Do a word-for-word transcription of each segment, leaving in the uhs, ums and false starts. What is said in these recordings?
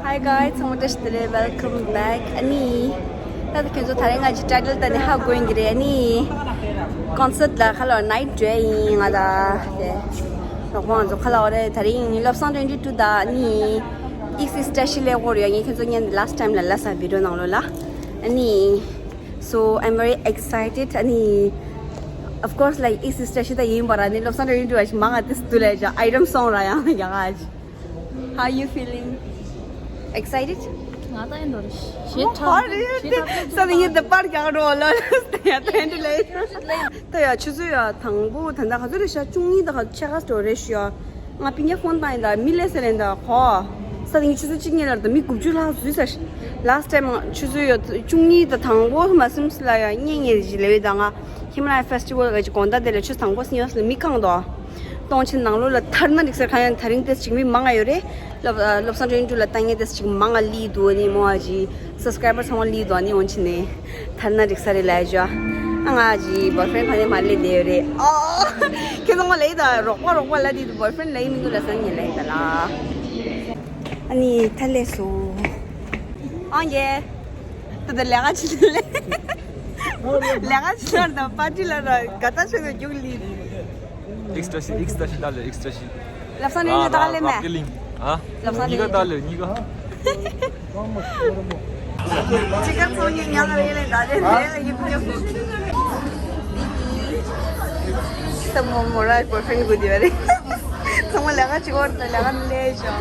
Hi guys, ཚང་མ་བཀྲ་ཤིས་བདེ་ལེགས། Welcome back. ཨ་ནི། ད་ལྟ་ཁྱོད་ཚོ་དེ་རིང་ང་ཅིག་ཊའི་ཊལ་ལྟ་ནས་ཧ་གོ་ཡིན་གྱི་རེད། ཨ་ནི། ཀོན་སར་ཊི་ལ་ཁ་ལོ་ནའིཊ་འགྲོ་ཡིན་ང་ད། དེ། རོགས་པ་ང་ཚོ་ཁ་ལོ་རེད། དེ་རིང་བློ་བཟང་ཊུ་ཝེན་ཊི་ཊུ་དང་ཨ་ནི། ཨིག་སི་ཨིག་སི་ཊ་ཤི་ལེ་གོ་རེད། ངས་ཁྱོད་ཚོ་ཉན་ལཱསི་ཊི་ཊའིམ་ལ་ལ་ས་བི་ཌི་ཡོ་ནང་ལོ་ལ། ཨ་ནི། So I'm very excited. ཨ་ནི། Of course, like, ཨིག་སི་ཨིག་སི་ཊ་ཤི་ད་ཡིན་པ་ར་ནི་བློ་བཟང་ཊུ་ཝེན་ཊི་ཊུ་ཨ་ཞིག་མང་ང་དེ་སུ་དུ་ལས་ཇ་ཨའི་ཊམ་སོང་ར་ཡང་ཡང་ཨ་ཞིག How you feeling? Excited? ང་ད་ཡིན་འདོར་ཞེ་ཐག་ཞེ་ཐག་ས་ནི་ཡིན་དེ་པར་རྒྱག་འགྲོ་ལ་ཡ་ད་ཡིན་དེ་ལས་ད་ཡ་ཆུ་ཚོད་ཡ་དང་པོ་ད་ལྟ་ག་ཚོད་རེད་ཤག་བཅུ་གཉིས་དང་ག་ཕྱེད་ཀ་འགྲོ་རེད་ཤག་ང་པིན་ཉ་ཕོན་བཏང་ཡིན་ད་མི་ལས་ཟེར་ལེན་ད་ཧོ། ས་དེ་ཆུ་ཚོད་གཅིག་གཉིས་ལ་ད་མི་དགུ་བཅུ་ལྷག་འཛུལ་ས་ཤག་ལཱསི་ཊི་ཊའིམ་ཆུ་ཚོད་ཡོད་བཅུ་གཉིས་དང་དང་པོ་མ་སིམས་ལ་ཡ་གཉེན་ཉེ་ཞིག་ལས་ཡོད་ད་ང་ཧི་མ་ལ་ཡ་ཕེ་སི་ཊི་ཝལ་གི་དགོང་དག་དེ་ལ་ཆུ་ཚོད་དང་པོ་སི་ཉོས་ལ་མི་གང་དོ། གཏོང་ཆེན་ནང་ལོགས་ལ་ཐར་ན་འགྲིག་ཟེར་གང་ཡང་ད་རིང་དེ་ཅིག་མི་མང་ང་ཡོད་རེད། བློ་བློ་བཟང་ཊུ་ཝེན་ཊི་ཊུ་ལ་ལྟ་ངེས་དེ་ཅིག་མང་ང་ལི་འདུག་ནི་མོ་ཨ་ཅི་སབ་སི་ཀ་རའི་བར་ཚང་མ་ལི་འདུག་ནི་འོན་ཆི་ནི་ཐར་ན་འགྲིག་ས་རེད་ལ་ཡ་ཇོ། ཨ་ང་ཨ་ཅི་བོའི་ཕི་རེན་ཌི་ག་ནས་མ་ལི་དེ་ཡོད་རེད། ཨོ། ཁྱེད་ཚང་མ་ལ་ཡི་ད་རོགས་པ་རོགས་པ་ལ་དེ་བོའི་ཕི་རེན་ཌི་ལ་ཡི་མི་འདུག་ལ་ས་ངེས་ལ་ཡི་ད་ལ། ཨ་ནི་ཐ་ལེ་སོ། ཨང་གེ། ད་ད་ལས་ཀ་ཅི་ལས། ལས་ཀ་ཅི་ལ་ད་པར་ཊི་ལ་ད་ག་ད་ཆོད་ད་རྒྱུག་ལི། ཨིག་སི་ཊ་ཤི་ཨིག་སི་ཊ་ཤི་ད་ལེ་ཨིག་སི་ཊ་ཤི། ལབ་ས་ནས་ཉོ་ད་ལེ་མེ། ཨ། ལབ་ས་ནས་ཉོ་ད་ལེ་གཉིས་ཀ། ཅི་ག་ཚོ་ཉིན་ཉག་རེ་ལེ་ད་ལེ་ལེ་ཡི་ཀུ་ཉོ་ཀུ། ད་མོ་མོ་ར་བོའི་ཕི་རེན་ཌི་གུ་དེ་བ་རེད། ཚང་མ་ལས་ཀ་ཅིག་འོར་དང་ལས་ཀ་ལས་ཤོག་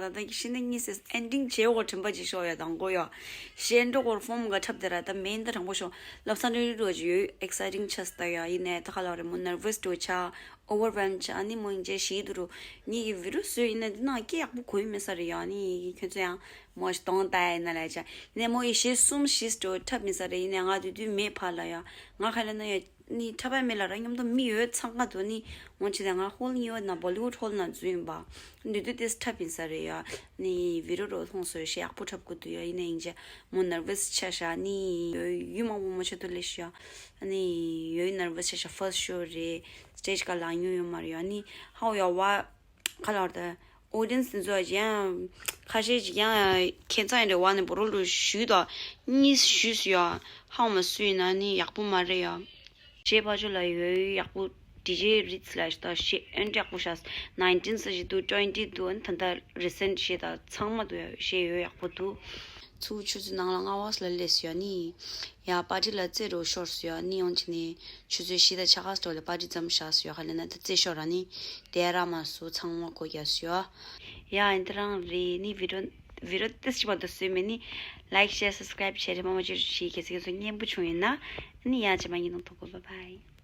ད་ལྟ་གི་ཤི་ནས་གཉིས་སེ་ཨེན་ཌིང་བྱེད་འོ་དྲན་པ་ཅིག་ཤོག་ཡ། དང་པོ་ཡ་ཤེས་འགྲོ་གོར་ཕོམ་ག་འཁྲབ་དེ་ར། ད་མེན་ད་དྲང་པོ་ཤོག་ལབ་ས་འདྲི་འགྲོ་ཅིག་ཡོད། ཨེག་སའི་ཊིང་ཆགས་ད་ཡ། ཡིན་ནས་ད་ག་ལ་རེད་མོ་ནར་ཝས་འགྲོ་ཆ། ཨོ་ཝར་ཝེལམ་ཆ། ཨ་ནི་མོ་ཡིན་ཅེ་ཞིག་འདུག་རུ། ངེད་ཀྱི་བི་ཌི་ཡོ་བཟོས་ཡིན་ན་འདི་ནང་སྐད་ཡག་པོ་གོ་ཡི་མེད་ས་རེད་ཡ། ཨ་ནི་ཁྱོད་ཚོ་ཡང་མོ་ཞིག་གཏོང་ད་ཡིན་ན་ལས་ཆ། ཡིན་ནས་མོ་ཡི་གཞས་གསུམ་བཞི་འགྲོ་འཁྲབ་མེད་ས་རེད། ཡིན་ནས་ང་དུས་དུས་མེད་ཕར་ལ་ཡ། ང་ཁ་ལ་ན་ཡ། ནི་འཁྲབ་པ་མེད་ལ་ར་མཉམ་དུ་མི་ཡོད་ཚང་ཀ་དུ་ནི་འོང་ཆེ་ད། ང་ཧོལ་ནི་ཡོད་ན་བོ་ལི་ཝུཌ་ཧོལ་ན་འཛུལ་ཡིན་པ། འདི་དུས་དེ་འཁྲབ་ཡིན་ས་རེད་ཡ། ནི་བི་ཌི་ཡོ་རོ་མཐོང་སོ་ཞེ་ཡག་པོ་འཁྲབ་དགོས་འདུག་ཡ། ཡིན་ནས་ཡིན་ཅེ་མོ་ནར་ཝས་ཆ་ཤ་ནི་ཡོད་ཡུལ་མང་པོ་མོ་ཆེ་དུ་ལས་ཤ། ནི་ཡོད་ནར་ཝས་ཆ་ཤ་ཕར་སི་ཤོ་རེད། སི་ཊེ་ཇི་ག་ལ་ཉུ་ཡོད་མ་རེད་ཡ། ནི་ཧའོ་ཡ་བ། ཁ་ལར་ད། ཨོ་ཌི་ཡེན་སི་འདི་ཚོ་ཡང་ཁ་ཤས་ཅིག་ཡང་ཁྱད་མཚར་ཡིན་འདྲ་བ་ནི་བོ་རོ་ལུ་ཞུས་དང་གཉིས་ཞུས་སུ་ཡ། ཧའོ་མ་སུ་ཡིན་ན་ནི་ཡག་པོ་མ་རེད་ཡ། ཞེས་ཕ་ཆོ་ལ་ཡོད་ཡག་པོ། ཌི་ཇེ་རིད་ལ་ཞུ་ད་ཞེས་ཨོན་ཡག་པོ་ཤ། ནའིན་ཊིན་ས་ཞིག་འདུག་ཊུ་ཝེན་ཊི་འདུག་ཨ་ནི་ད་ལྟ་རི་སེན་ཊི་ཞེས་ད་ཚང་མ་འདུག་ཡ། ཞེས་ཡོད་ཡག་པོ་འདུག་ཚུར་ཆུ་ཚོད་ནང་ལ་ལྔ་བ་ལ་སླེབས་སོ་ཡ། ནི་ཡ་པར་ཊི་ལ་རྩེ་རུ་ཤོར་སོ་ཡ། ནི་ཡོང་ཆེ་ནི་ཆུ་ཚོད་བཞི་དང་ཕྱེད་ཀ་སོ་ལ་པར་ཊི་མཚམས་བཞག་སོ་ཡ། ཁ་ལེ་ན་ད་རྩེ་ཤོར་ར་ནི་དེ་ར་མ་སུ་ཚང་མ་གོ་རྒྱ་སོ་ཡ། ཡ་ཨིན་ཏ་རང་རེ་ནི་བི་ཌི་ཡོ་བི་ཌི་ཡོ་ཏེ་སི་ཅི་བ་དུ་སུ་མེ་ནི་ལའིཀ་ཤེར་སབ་སི་ཀ་རའིབ་བྱེད་རེ་མ་མ་ཅི་ཞིག་ཁྱེད་ཚོ་སྙན་པོ་བྱུང་ཡིན་ན་ནི་ཡ་ཅི་མ་ཡིན་ནང་ཐོག་གོ། བྷའི་བྷའི།